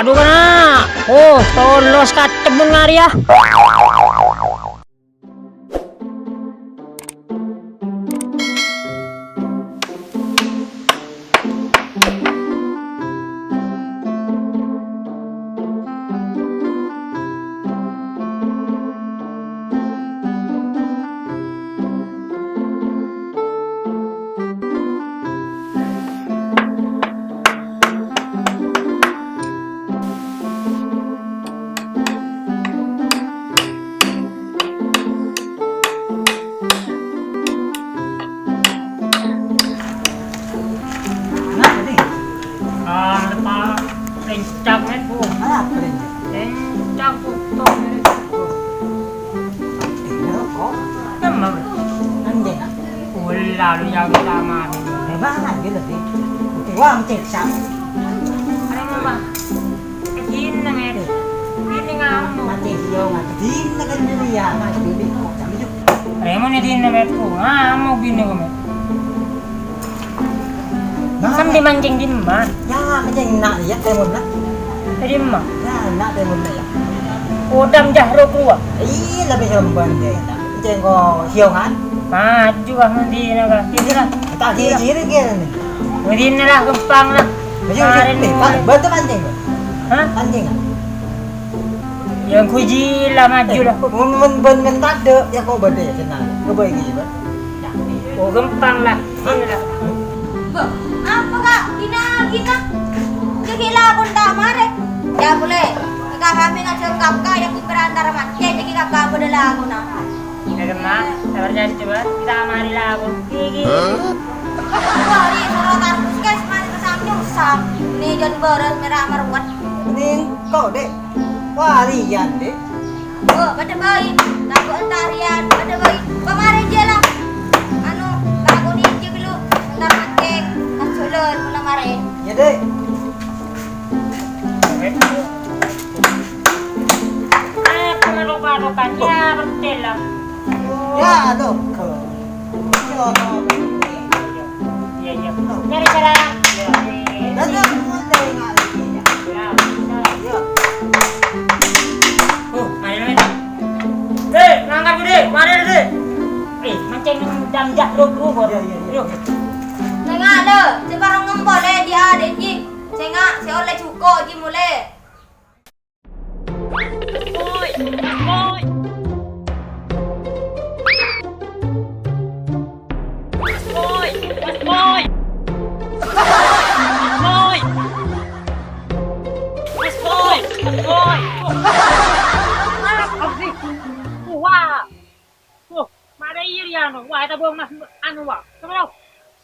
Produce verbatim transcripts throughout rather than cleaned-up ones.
Lu kena. Oh, tolos katemmun ngari ya. Nah, ini. Ah, Pak, kencang, men, Bu. Apa ini? Kencang, Bu. Tuh, ini. Ini rokok. Emang. Anjing. Ulah lu yang sama. Memang anjing lebih. Wah, cek sama. Ada apa? Dinna, Met. Binè ngamok. Mati, yo, mati. Dinna kan dulu ya, mati, dulu. Kok jam tujuh? Rèmon è dinna, Met. Kok ngamok binè kok, Met. Nah, sambi mancèng dimma? Ya, mancèng na', ya, rèmon na'. È dimma? Ya, na' rèmon na', ya. Kodam jahro keluar. Iyâ, lebih rèmon deh. Mancèng kok siongan. Maju ah, ngendi na, Kak? Iyâ lah. Tak kiri-kiri kiri nih. Ngendi na lah, gampang lah. Ayo, ayo, kemarin nih, mulai. Pak, bantu mancing, Pak. Hah? Mancing, ah? Ya, engko' jiyâ lah, maju lah. Eh, mun, mun, mun, mun tadâ', ya, kok bâdâ, ya, tenang. Coba ini, Pak. Oh, gampang lah. Hah? Ini lah. Bâh, apa, Kak? Gina, gina. Jadi lakon ta' marè. Ya, boleh. Kakak kami ngajak kakak, ya, aku berantara mancing, jadi kakak bâdâ lakon, nah. Ḍâ' remma, sabar jhâ' coba, ta' marè lakon. Ghi, ghi. Hah? Wah, ri, soro karbus, guys, mari kesam nyusam. Ini jan bârâs mèra marwet. Ini engko', Dek. Wah, riyan, Dek. Oh, bâdâ bhâi. Tako' entarian, bâdâ bhâi. Pamarè jiyâ lah. Anu, lakoni jiyâ ghâllu. Entar mancèng, pas jhâlân, mula marè. Iyâ, Dek. Apa mano-mano kan? Ya, bertelang. Ya, tuh. Iya, iya. Nyari cara. Ya, ya. Oh, mari, mari. Dek, ngangkat, Dek. Mari, Dek. Eh, mancing jam jak, bro, bro, bro. Iya, iya, iya. Yuk. Nengale, sekarang ngempol, eh, dia, Dek, Ji. Sènga', sè ollè jhuko', Ji, molè. Boy! Boy! Boy! Mas Boy! Boy! Mas Boy! Mas Boy! Wah! Wah, marè iyâ rèya, anu. Wah, ètabâng, Mas, anu, wah. Sapa, Mas?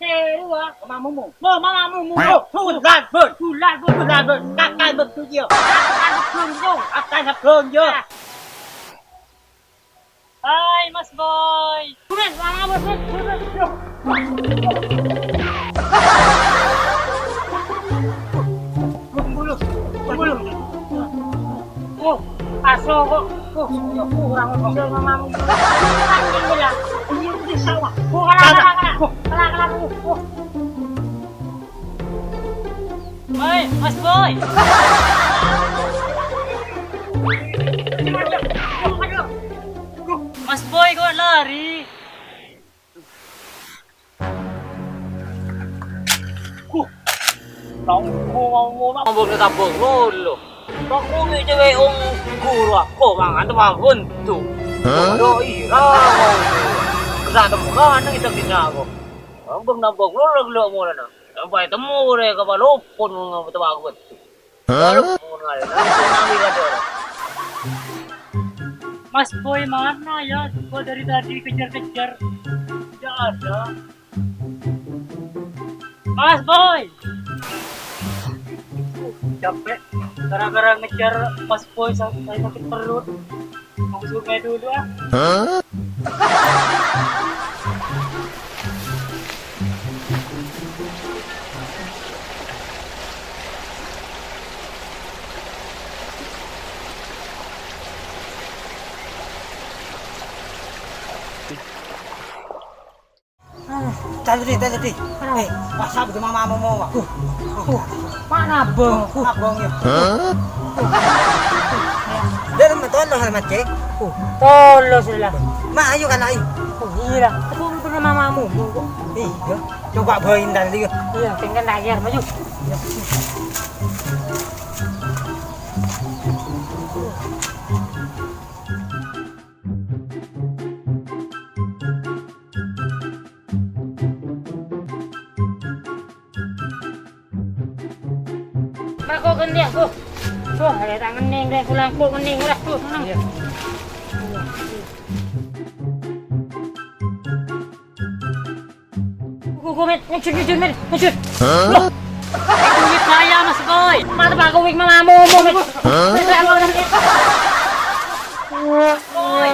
Sèru, wah. Mama Mumu. Mo, Mama Mumu. Mo, Sulan, Bun. Sulan, Bun. Sulan, Bun. Kakak betul, yo. Kakak betul, yo. Kakak betul, yo. Hai, Mas Boy. Bun, Mama Bun, Bun, Bun, Bun, yo. Bun, Bun, Bun. Oh, aso kok. Oh, kurang ajar mamamu. Anjing bilang. Iya, di sawah. Oh, kalah, kalah, kalah. Kalah, kalah. Oh. Woi, Mas Boy. Mas Boy kok lari? Huh. Tao ko mau ngono. Mambok tabok lolo. Kok kuwi cewek ongghu aku mangan teman buntu. Hah? Yo ira. Kena temukan kita kita aku. Mambok nambok lolo lo mulana. Sampai temu re kepala pun ngapa teman aku buntu. Hah? Mas Boy mana ya? Gua dari tadi kejar-kejar. Tidak ada. Mas Boy! Capek. Gara-gara ngejar Mas Boy, sa-, saya sakit perut. Mau ke sungai dulu, ah. Hah? Tadi, tadi. Eh, WhatsApp cuma mama mau. Uh, uh. Mana abang? Abang ya. Dia teman tolong alamat ke. Tolong sudah. Ma, ayo kan ayo. Oh, iya lah. Aku pernah mamamu. Iya. Coba bawain tadi. Iya, pengen tayar maju. Mako gendhi aku. Wah, ada tangan ning deh, pulang kok gendhi ulah tuh. Iya. Kuku met, nyujur nyujur met, nyujur. Hah? Duit saya mas boy. Mata pak kuwi mamamu mu met. Hah? Boy, boy.